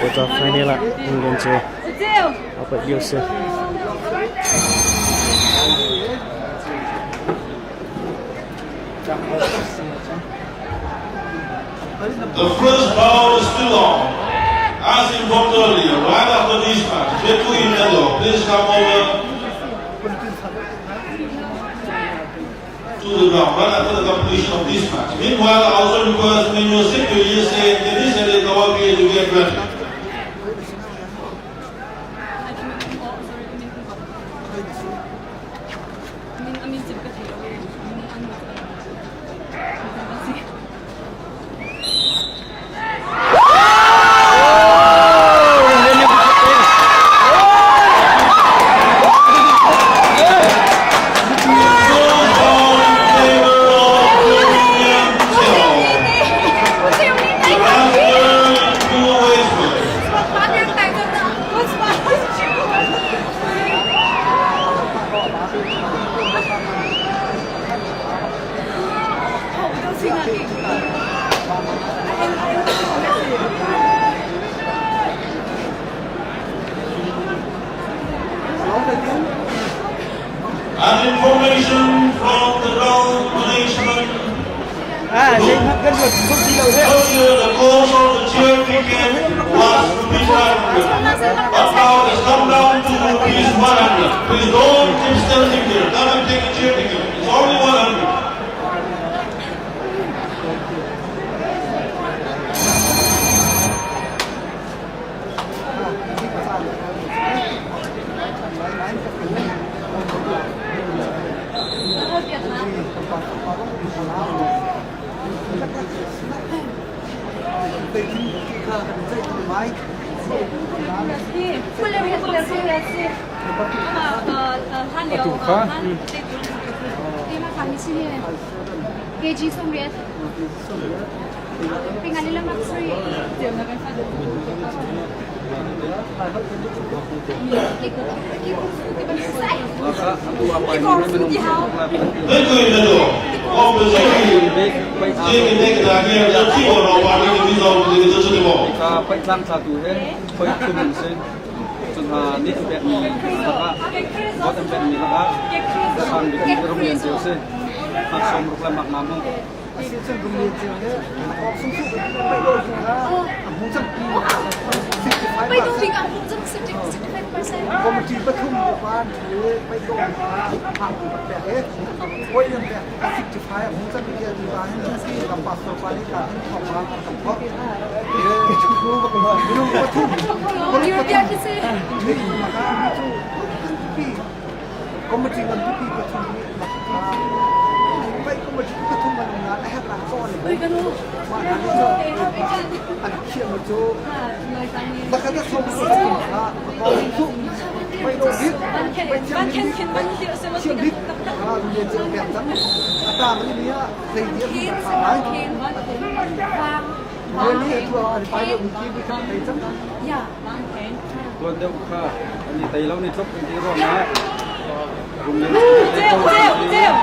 Quarter final ah England cu a paih lio si. The first bout is still on. As informed earlier, right after this match, Beku Inado, please come over to the ground right after the completion of this match. Meanwhile, I also request Menu Sikh USA and Denis Kawaki to get ready. First bout in favor of William Tell. The wrestler in blue waistband. And information from the ground management Earlier, the cost of the chair ticket was rupees 500, but now it's come down to rupees 100. Please don't keep standing there. Come and take a chair ticket. It's only 100. Atu kha KG 30. Paihtlangtla tu he khoi thum an si. Cun hna nih an pekmi lakah vote an pekmi lakah sang bik mi Rumlian cu a si. Hmak sawm ruk le mak nga mu. Committee pathum upa le paidawm kha hang pek e oi nan pek 65 hung cang ti ti ba hin si ram pastor pa ni ka hin thong ma kan thok e chu ku ba minung pathum ni maka chu pi committee ngan pi pathum ni pai committee pathum man na a hek la ko ni ma na chu an khiam chu Bakhat a som kha ko pai do bik pai thiam thiam bik ha le chiam pek cang ata mani ni a thei dia ha lai le ni tu an pai do ki bi kha thei cang Tuan deuh kha an i tei lo ni tluk in ti ruang ah Ceu, ceu, ceu.